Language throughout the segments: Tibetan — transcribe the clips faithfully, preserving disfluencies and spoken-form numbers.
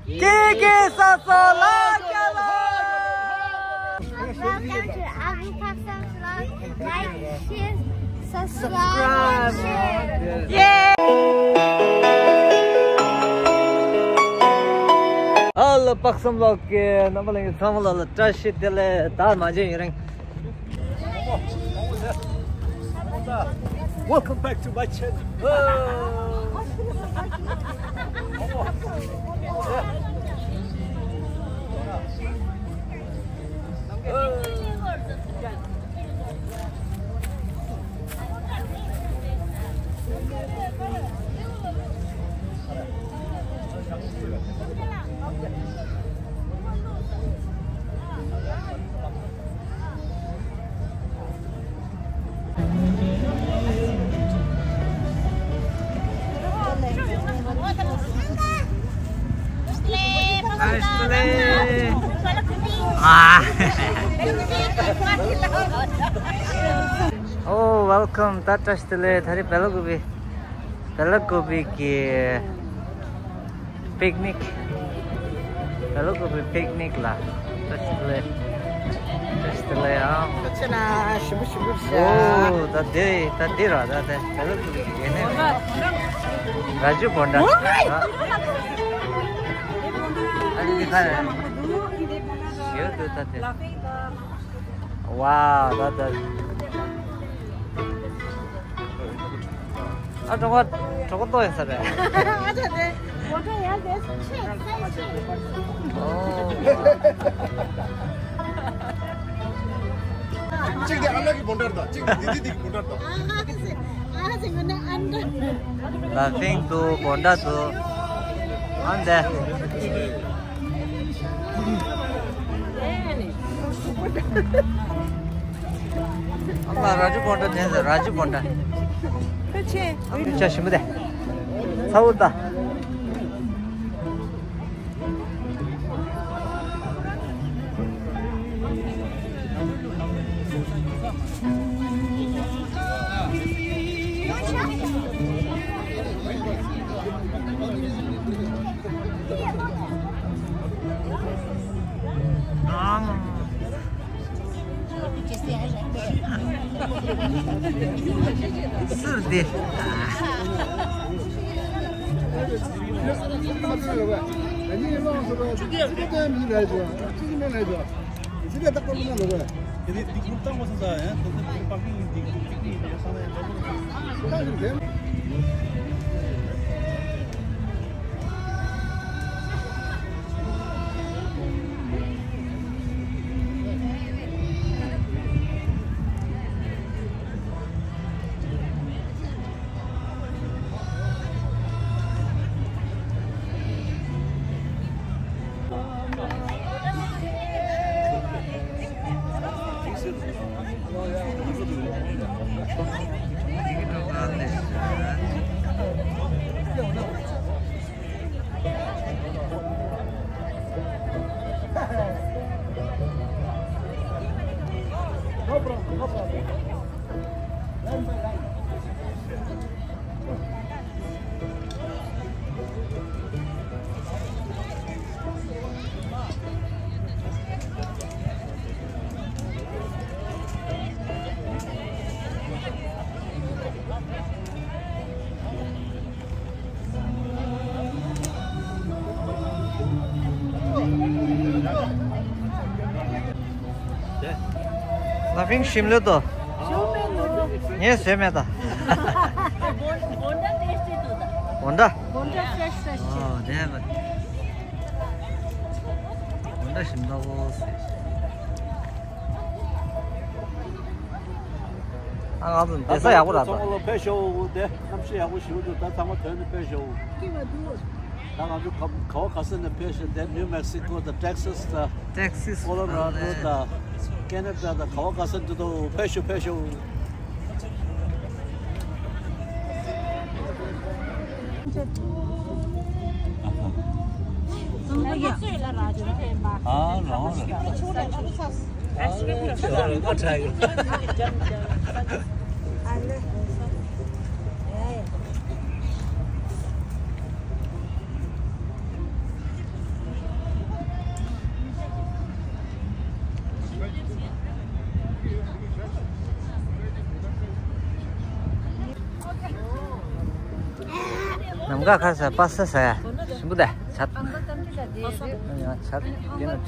ཀྱེ་ཀྱེ་ས་ས་ལ་ཀ་ལ། Welcome to Abu Paksam's vlog. Like, share, subscribe, and share. ཨ་ལ་པག་སམ་ལོག་གི་རྣམ་པ་ལྷན་རྒྱས་ཚང་མ་ལ་ལ་བཀྲ་ཤིས་བདེ་ལེགས། ད་མ་བྱན་ཡུན་རིང་། Welcome back to my channel. Oh, welcome. ད་བཀྲ་ཤིས་བདེ་ལེགས། ད་རེས་བེ་ལ་ཀུ་པི། བེ་ལ་ཀུ་པི་གི་པིག་ནིག་བེ་ལ་ཀུ་པི་པིག་ནིག་ལ། བཀྲ་ཤིས་བདེ་ལེགས། བཀྲ་ཤིས་བདེ་ལེགས་ཨང་། ཁྱེད་ན་ཞིམ་པོ་ཞིམ་པོ་བྱ། ཨོ་ད་དེ་ད་དེ་ར་ད་དེ་བེ་ལ་ཀུ་པི་གི་ཡེ་ནས་ར་ཇུ་བོན་ཌ། ཨ་ནི་དེ་ག་རེ་ཞེའུ་དུ་ད་དེ། ཝའོ་ད་ད། ཨ་གྲོགས་པོ་གྲོགས་པོ་ཏོ་ཡིན་ས་རེད། ཨ་ད་དེ་གོ་ཐོས་ཡར་དེ་ཆེ་ས་ཆེ། ཨོ། གཅིག་དེ་ཨ་ལ་གི་བོན་ཌ་དང་གཅིག་དེ་དེ་དེ་གི་བོན་ཌ་དང་། ཨ་ཧ་ཟེ་ཨ་ཧ་ཟེ་ང་ན་ཨན་ཌ། ལ་ཕིང་དུ་བོན་ཌ་དུ་ཨན་ཌ། ཨ་མ་ར་ཇུ་བོན་ཌ་དེ་ཟེར་ར་ཇུ་བོན་ཌ། ཕལ་ཆེར་ཨ་མ་ཆ་ཞིམ་པོ་དེ་ཚ་བོ་ད། ཨ་མ། སུར་དེ། ལ་ཕིང་ཞིམ་ལོས་དོ། ངས་བཟོས་མེད་ད། བོན་ཌ། བོན་ཌ་ཕེ་རེ་ཤི་ཕེ་རེ་ཤི་ཅིག། ཨོ་དེ་བོན་ཌ་ཞིམ་ད་གོ། ཨ་ང་ཚོ་བསྡད་ས་ཡག་པོ་རག་ད། ཚང་མ་ལ་ཕེབས་ཤོག་དེ་གནམ་གཤིས་ཡག་པོ་ཞིག་འདུག་ད་ཚང་མ་དོན་ནས་ཕེབས་ཤོག་ད་ང་ཚོ་ག་ག་བ་ག་ས་ནས་ཕེབས་ཤོག་དེ་ནིའུ་མེག་སི་ཀོ་དང་ཊེག་སཱས་དང་། ཊེག་སཱས། ཀོ་ལོ་ར་ཌོ་དང་། ཁེ་ན་ཌ་དང་ག་བ་ག་ས་འདི་དུ་ཕེབས་ཤོག་ཕེབས་ཤོག་ཁ་ཁ་ས་པ་ས་ས་ཡ། ཞིམ་པོ་ད་ཆ། ཡང་ཆ་དེ་ནི་ཧ།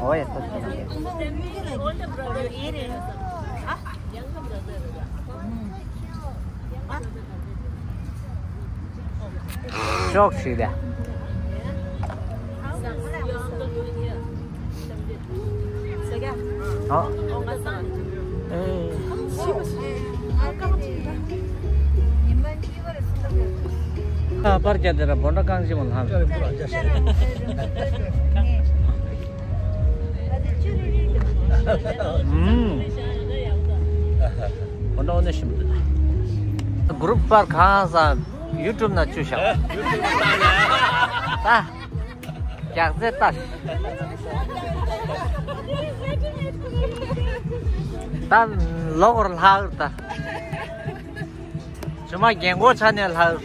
ཨོ་ཡ་ཏོ། ཤོག་ཤིག་ལ། ཨ། ཨ་པར་རྒྱ་དེ་ར་བོན་ད་རྐང་ཆེན་མོ་ལྷམ། ཨུམ། བོན་ད་འོ་ན་ཞིམ་པོ་འདུག་གུ་རུབ་པར་གང་ས་ཡུ་ཊུབ་ན་བཅུ་ཤག་ད། རྒྱག་རྩེ་ལྟ། ད་ལོག་ར་ལྷག་ད། ཇོ་མོ་རྒན་གོག་ཆགས་ནས་ལྷག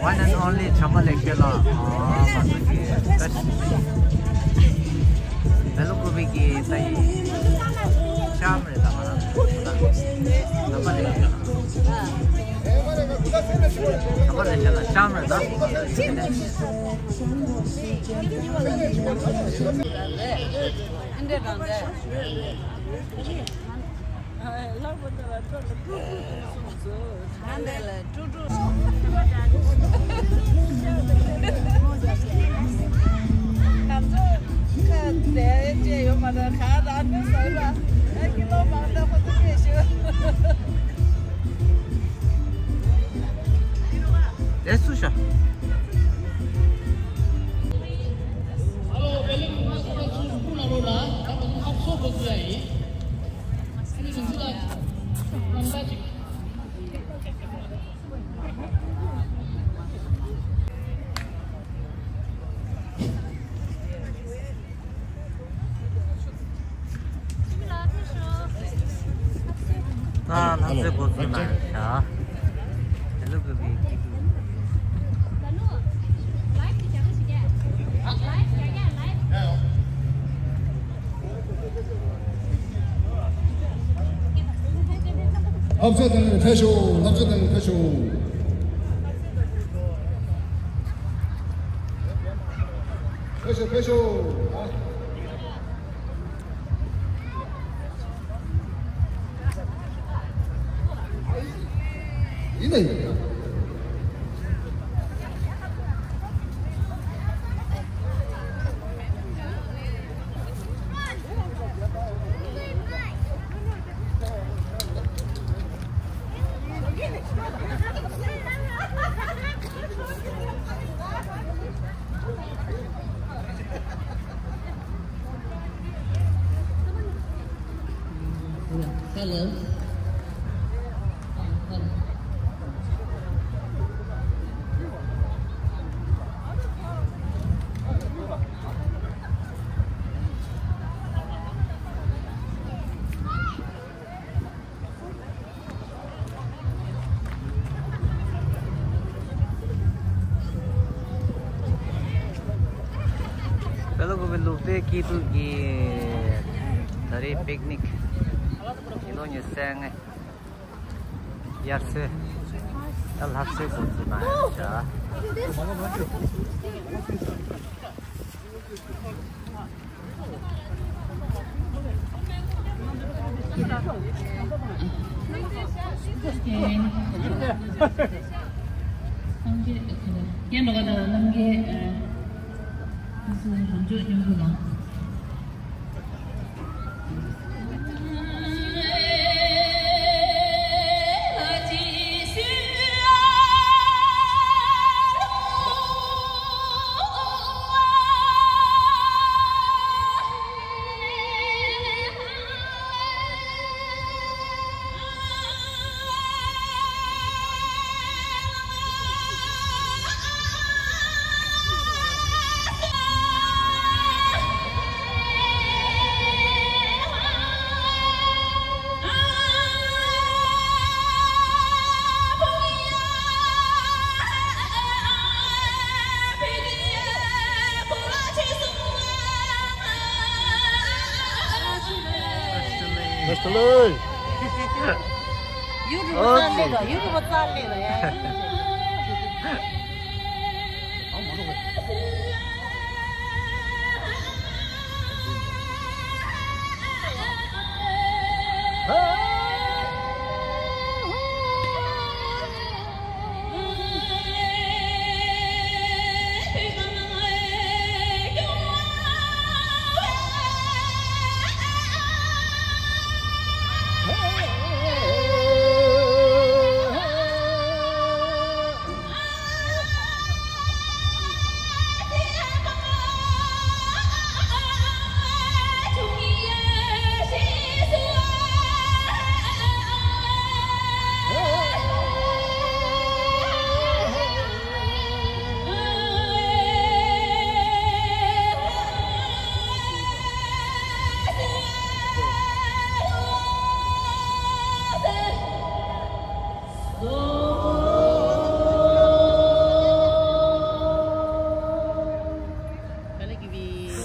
One and only ཇོ་མོ་ལེགས་བཤད་ལགས། ཨོ་ང་ཚོ་གི་བེ་ལུ་ཀུ་པི་གི་ད་ཡི་ཤམ་རེད་ད། ང་རང་ཚོ་ད་ནམ་པ་ལེགས་བཤད་ལགས། ནམ་པ་ལེགས་བཤད་ལགས། ཤམ་རེད་ད། འདི་འདྲ་རང་རེད། ལྷག་པར་དུ་ལ་ཁྲོ་ལ་ཀྲུ་ཀྲུ་ཀྲུ་གསུངས་སོ། ང་འདི་ལ་ཀྲུ་ཀྲུ། ང་ཚོ་ཁ་བདེ་ཅེས་ཡོད་མ་རེད། ག་ར་ནི་ཟ་ར། ཨ་ཀི་ལོ་མང་ད་ཁོ་ཚོ་སྐད་ཤོད། དེ་སུ་ཤ། ད་ལྷ་སའི་སྐོར་ཚོ་ན་ཡང་བྱ། དེ་ལུགས་ཀྱི་བི་ཀི་ཀི། ལྷ་ས་དང་ཕེབས་ཤོག་ལྷ་ས་དང་ཕེབས་ཤོག་ཕེབས་ཤོག་ཕེབས་ཤོག་ཡིན་ན་ཡིན། Hello. བེ་ལ་ཀུ་པེ་ལུག་པའི་སྐྱིད་སྡུག་གི་ད་རེས་པིག་ནིག་ཉིས་སྟོང་ཉི་ཤུ་རྩ་ལྔ་དབྱར་ཚེས་ད་ལྷ་སའི་སྐོར་ཚོ་ན་ཡང་བྱ། རྣམ་རྒྱལ་ཁ་ལ་རྒན་ལོ་ག་དང་རྣམ་རྒྱལ་ཨ་སུ་རང་ཕྱོགས་སྙོམས་པོ་ལ། Hasta luego. YouTube 上那个，YouTube 上那个呀。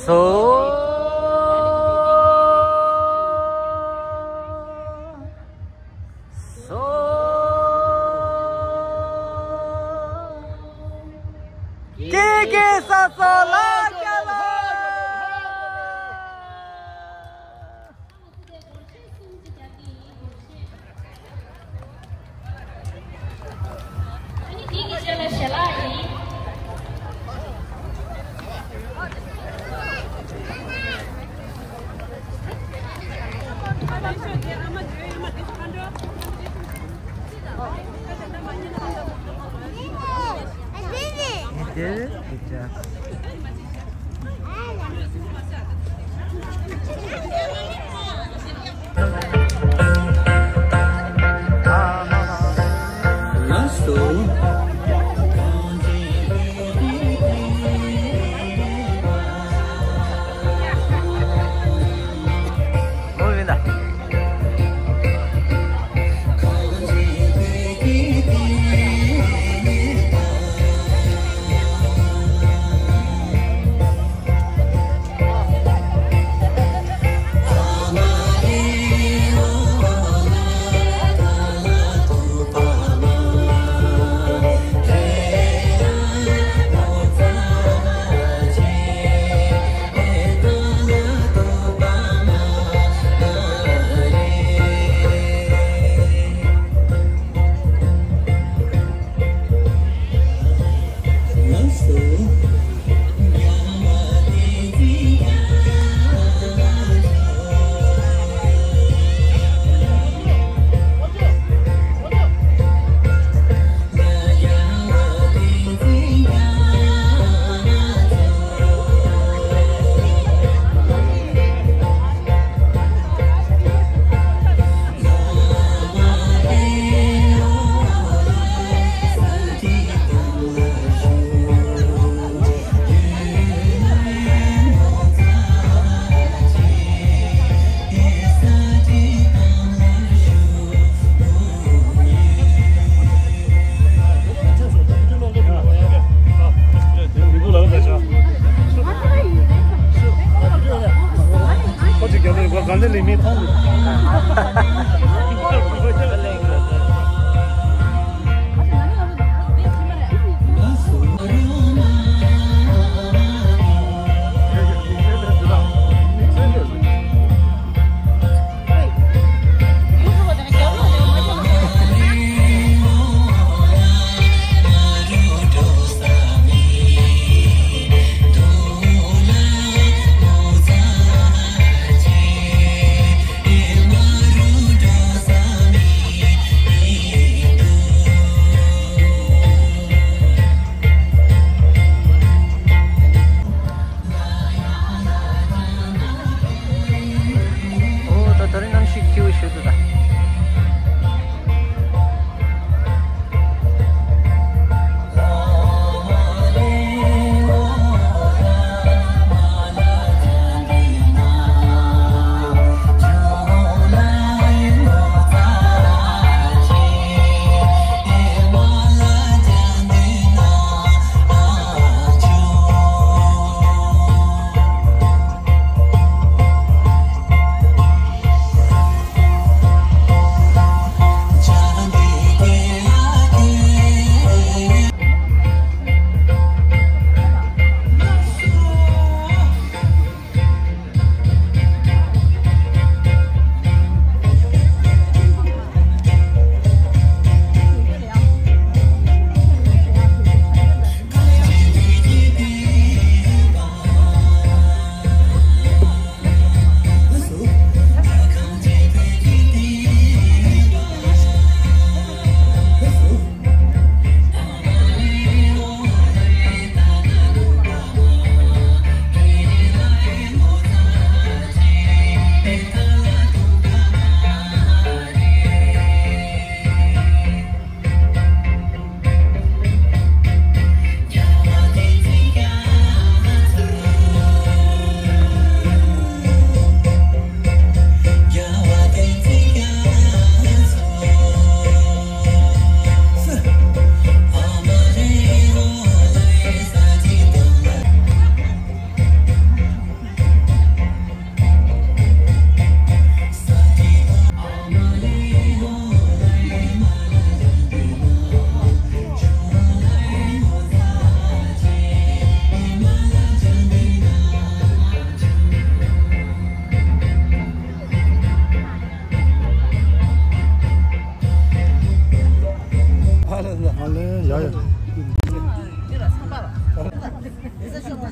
So, so, ke ke sa sa la ka la.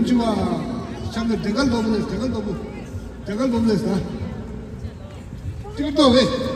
ཁྱོད་ཅི་བ། ཤ་མེད་དེ་ག་ལོབ་ལེས་དེ་ག་ལོབ། དེ་ག་ལོབ་ལེས་ད། ཏིག་ཏོ་བས།